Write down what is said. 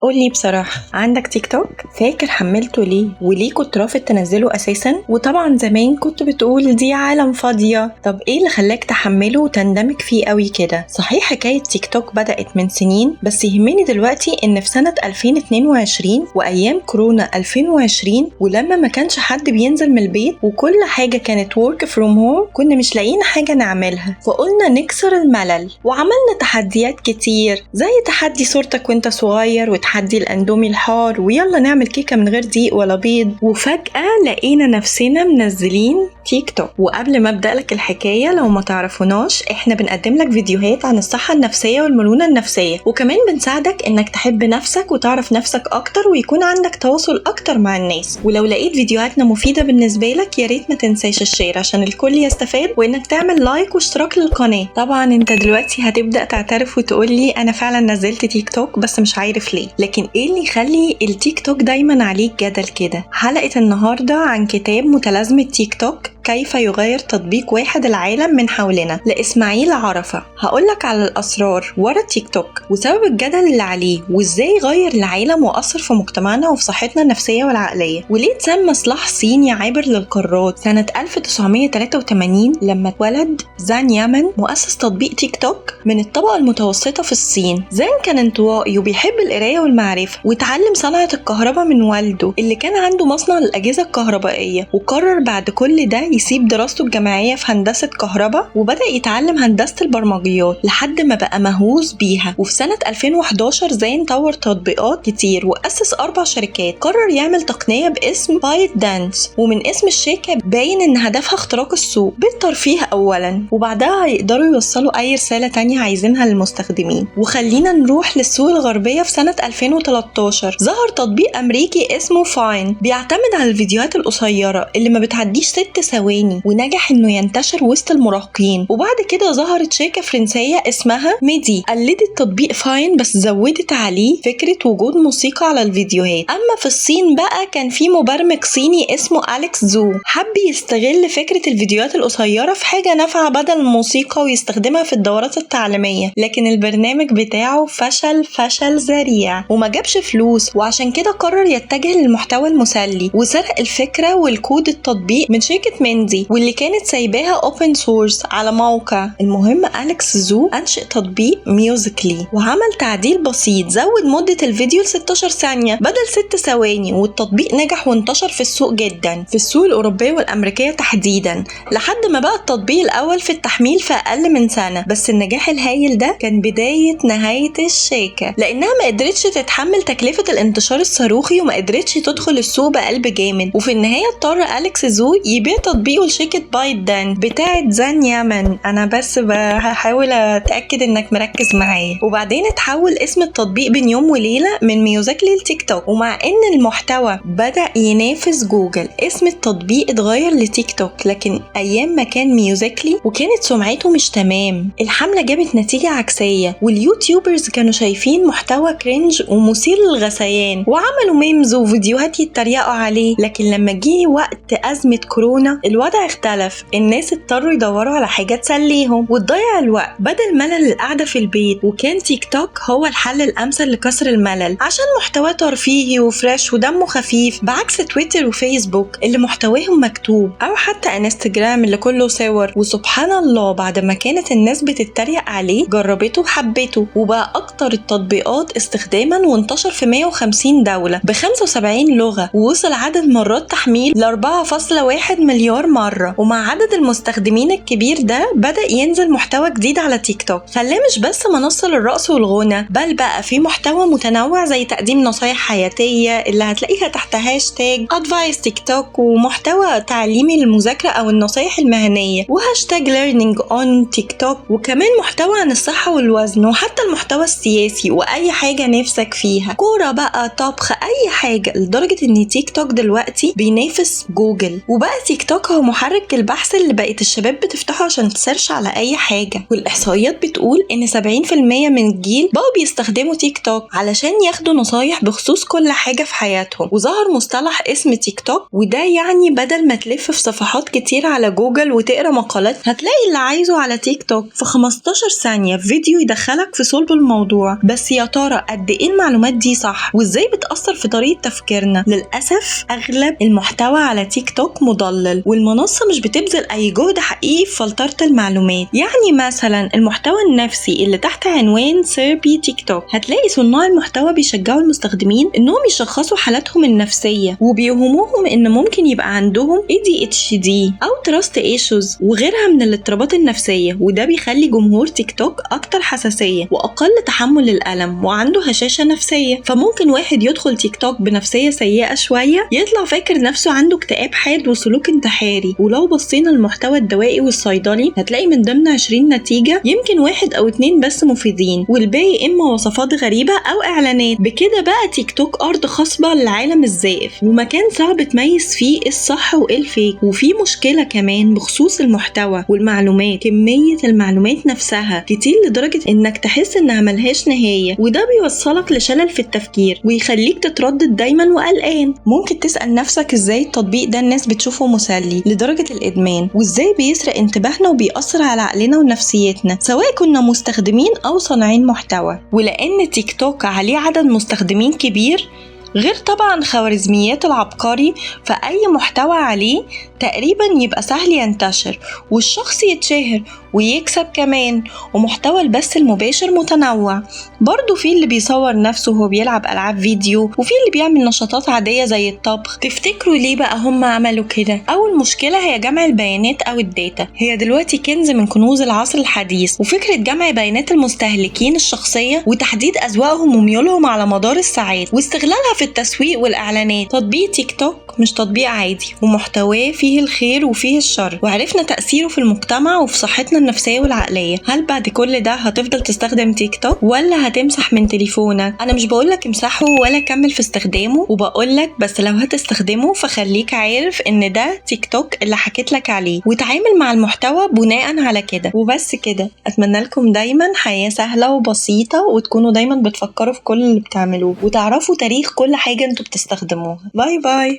قولي بصراحة، عندك تيك توك؟ فاكر حملته ليه؟ وليه كنت رافض تنزله أساسا؟ وطبعا زمان كنت بتقول دي عالم فاضية. طب ايه اللي خلاك تحمله وتندمج فيه قوي كده؟ صحيح حكاية تيك توك بدأت من سنين، بس يهمني دلوقتي ان في سنة 2022 وأيام كورونا 2020 ولما ما كانش حد بينزل من البيت وكل حاجة كانت work from home، كنا مش لاقيين حاجة نعملها، فقلنا نكسر الملل وعملنا تحديات كتير، زي تحدي صورتك وانت صغير وتحدي الاندومي الحار، ويلا نعمل كيكة من غير دقيق ولا بيض. وفجأة لقينا نفسنا منزلين تيك توك. وقبل ما ابدأ لك الحكاية، لو ما تعرفوناش، احنا بنقدم لك فيديوهات عن الصحة النفسية والمرونة النفسية، وكمان بنساعدك انك تحب نفسك وتعرف نفسك اكتر ويكون عندك تواصل اكتر مع الناس. ولو لقيت فيديوهاتنا مفيدة بالنسبة لك، يا ريت ما تنساش ال share عشان الكل يستفاد، وانك تعمل like واشتراك للقناة. طبعا انت دلوقتي هتبدأ تعترف وتقول لي انا فعلا نزلت تيك توك بس مش عارف ليه. لكن ايه اللي يخلي التيك توك دايما عليه جدل كده؟ حلقة النهاردة عن كتاب متلازمة تيك توك، كيف يغير تطبيق واحد العالم من حولنا، لإسماعيل عرفة. هقولك على الأسرار ورا التيك توك وسبب الجدل اللي عليه، وإزاي غير العالم وأثر في مجتمعنا وفي صحتنا النفسية والعقلية، وليه اتسمى سلاح صيني عابر للقارات. سنة 1983 لما اتولد زان يامن مؤسس تطبيق تيك توك من الطبقة المتوسطة في الصين. زان كان انطوائي وبيحب القراية والمعرفة، واتعلم صنعة الكهرباء من والده اللي كان عنده مصنع للأجهزة الكهربائية، وقرر بعد كل ده يسيب دراسته الجامعية في هندسة كهرباء وبدأ يتعلم هندسة البرمجيات لحد ما بقى مهووس بيها. وفي سنة 2011 زين طور تطبيقات كتير وأسس 4 شركات. قرر يعمل تقنية باسم بايت دانس، ومن اسم الشركة باين إن هدفها اختراق السوق بالترفيه أولا، وبعدها هيقدروا يوصلوا أي رسالة تانية عايزينها للمستخدمين. وخلينا نروح للسوق الغربية. في سنة 2013 ظهر تطبيق أمريكي اسمه فاين، بيعتمد على الفيديوهات القصيرة اللي ما بتعديش 6 ثواني، ونجح انه ينتشر وسط المراهقين. وبعد كده ظهرت شركة فرنسية اسمها ميدي، قلدت تطبيق فاين بس زودت عليه فكرة وجود موسيقى على الفيديوهات. اما في الصين بقى كان في مبرمج صيني اسمه أليكس زو، حب يستغل فكرة الفيديوهات القصيرة في حاجة نافعة بدل الموسيقى ويستخدمها في الدورات التعليمية، لكن البرنامج بتاعه فشل فشل ذريع وما جابش فلوس، وعشان كده قرر يتجه للمحتوى المسلي وسرق الفكرة والكود التطبيق من شركة ميندي واللي كانت سايباها open source على موقع. المهم أليكس زو أنشئ تطبيق ميوزيكلي وعمل تعديل بسيط، زود مدة الفيديو ل 16 ثانية بدل 6 ثواني، والتطبيق نجح وانتشر في السوق جدا، في السوق الأوروبية والأمريكية تحديدا، لحد ما بقى التطبيق الأول في التحميل في أقل من سنة. بس النجاح الهايل ده كان بداية نهاية الشركة، لأنها ما قدرتش تتحمل تكلفة الانتشار الصاروخي وما قدرتش تدخل السوق بقلب جامد. وفي النهاية اضطر أليكس زو يبيع تطبيقه لشركة بايت دان بتاعة زان يامن. أنا بس بحاول أتأكد إنك مركز معايا. وبعدين اتحول اسم التطبيق بين يوم وليلة من ميوزيكلي لتيك توك، ومع إن المحتوى بدأ ينافس جوجل اسم التطبيق اتغير لتيك توك، لكن أيام ما كان ميوزيكلي وكانت سمعته مش تمام، الحملة جابت نتيجة عكسية، وال YouTubers كانوا شايفين محتوى cringe ومثير للغثيان وعملوا memes وفيديوهات يتريقوا عليه. لكن لما جه وقت أزمة كورونا الوضع اختلف، الناس اضطروا يدوروا على حاجة تسليهم وتضيع الوقت بدل ملل القعدة في البيت، وكان تيك توك هو الحل الأمثل لكسر الملل عشان محتواه ترفيهي و fresh ودمه خفيف، بعكس تويتر وفيسبوك اللي محتواهم مكتوب، أو حتى انستجرام اللي كله صور. وسبحان الله بعد ما كانت الناس بتتريق عليه جربته وحبته، وبقى أكتر التطبيقات استخداما وانتشر في 150 دولة ب 75 لغة، ووصل عدد مرات تحميل ل 4.1 مليار مرة. ومع عدد المستخدمين الكبير ده بدأ ينزل محتوى جديد على تيك توك، خلاه مش بس منصة للرقص والغنى، بل بقى في محتوى متنوع زي تقديم نصايح حياتية اللي هتلاقيها تحت هاشتاج advice تيك توك، ومحتوى تعليمي للمذاكرة أو النصايح المهنية، وهاشتاج learning on تيك توك، وكمان محتوى عن الصحة والوزن، وحتى المحتوى السياسي وأي حاجة نفسك فيها، كورة بقى، طبخ، أي حاجة. لدرجة إن تيك توك دلوقتي بينافس جوجل، وبقى تيك توك توك هو محرك البحث اللي بقت الشباب بتفتحه عشان ت search على اي حاجة، والاحصائيات بتقول ان 70% من الجيل بقوا بيستخدموا تيك توك علشان ياخدوا نصايح بخصوص كل حاجة في حياتهم. وظهر مصطلح اسم تيك توك، وده يعني بدل ما تلف في صفحات كتير على جوجل وتقرا مقالات هتلاقي اللي عايزه على تيك توك في 15 ثانية فيديو يدخلك في صلب الموضوع. بس يا ترى قد ايه المعلومات دي صح وازاي بتأثر في طريقة تفكيرنا؟ للأسف أغلب المحتوى على تيك توك مضلل، والمنصة مش بتبذل أي جهد حقيقي في فلترة المعلومات. يعني مثلا المحتوى النفسي اللي تحت عنوان therapy تيك توك هتلاقي صناع المحتوى بيشجعوا المستخدمين انهم يشخصوا حالاتهم النفسية وبيوهموهم ان ممكن يبقى عندهم ADHD او trust issues وغيرها من الاضطرابات النفسية، وده بيخلي جمهور تيك توك اكتر حساسية واقل تحمل للألم وعنده هشاشة نفسية. فممكن واحد يدخل تيك توك بنفسية سيئة شوية يطلع فاكر نفسه عنده اكتئاب حاد وسلوك انتحاري. ولو بصينا المحتوى الدوائي والصيدلي هتلاقي من ضمن 20 نتيجة يمكن 1 أو 2 بس مفيدين، والباقي إما وصفات غريبة أو إعلانات. بكده بقى تيك توك أرض خصبة للعالم الزائف ومكان صعب تميز فيه الصح وإيه ال fake. وفي مشكلة كمان بخصوص المحتوى والمعلومات، كمية المعلومات نفسها كتير لدرجة إنك تحس إنها ملهاش نهاية، وده بيوصلك لشلل في التفكير ويخليك تتردد دايما وقلقان. ممكن تسأل نفسك إزاي التطبيق ده الناس بتشوفه مسلي لدرجة الإدمان، وإزاي بيسرق انتباهنا وبيأثر على عقلنا ونفسيتنا سواء كنا مستخدمين أو صانعين محتوى. ولأن تيك توك عليه عدد مستخدمين كبير غير طبعا خوارزميات العبقري، فأي محتوى عليه تقريبا يبقى سهل ينتشر والشخص يتشهر ويكسب كمان. ومحتوى البث المباشر متنوع برضو، في اللي بيصور نفسه وهو بيلعب ألعاب فيديو، وفي اللي بيعمل نشاطات عادية زي الطبخ. تفتكروا ليه بقى هم عملوا كده؟ أول مشكلة هي جمع البيانات أو ال data، هي دلوقتي كنز من كنوز العصر الحديث، وفكرة جمع بيانات المستهلكين الشخصية وتحديد أذواقهم وميولهم على مدار الساعات واستغلالها في التسويق والإعلانات. تطبيق تيك توك مش تطبيق عادي، ومحتواه فيه الخير وفيه الشر، وعرفنا تأثيره في المجتمع وفي صحتنا النفسية والعقلية. هل بعد كل ده هتفضل تستخدم تيك توك ولا هتمسح من تليفونك؟ أنا مش بقولك امسحه ولا كمل في استخدامه، وبقولك بس لو هتستخدمه فخليك عارف إن ده تيك توك اللي حكيت لك عليه، وتعامل مع المحتوى بناء على كده. وبس كده، أتمنى لكم دايما حياة سهلة وبسيطة، وتكونوا دايما بتفكروا في كل اللي بتعملوه وتعرفوا تاريخ كل حاجة انتوا بتستخدموها. bye bye.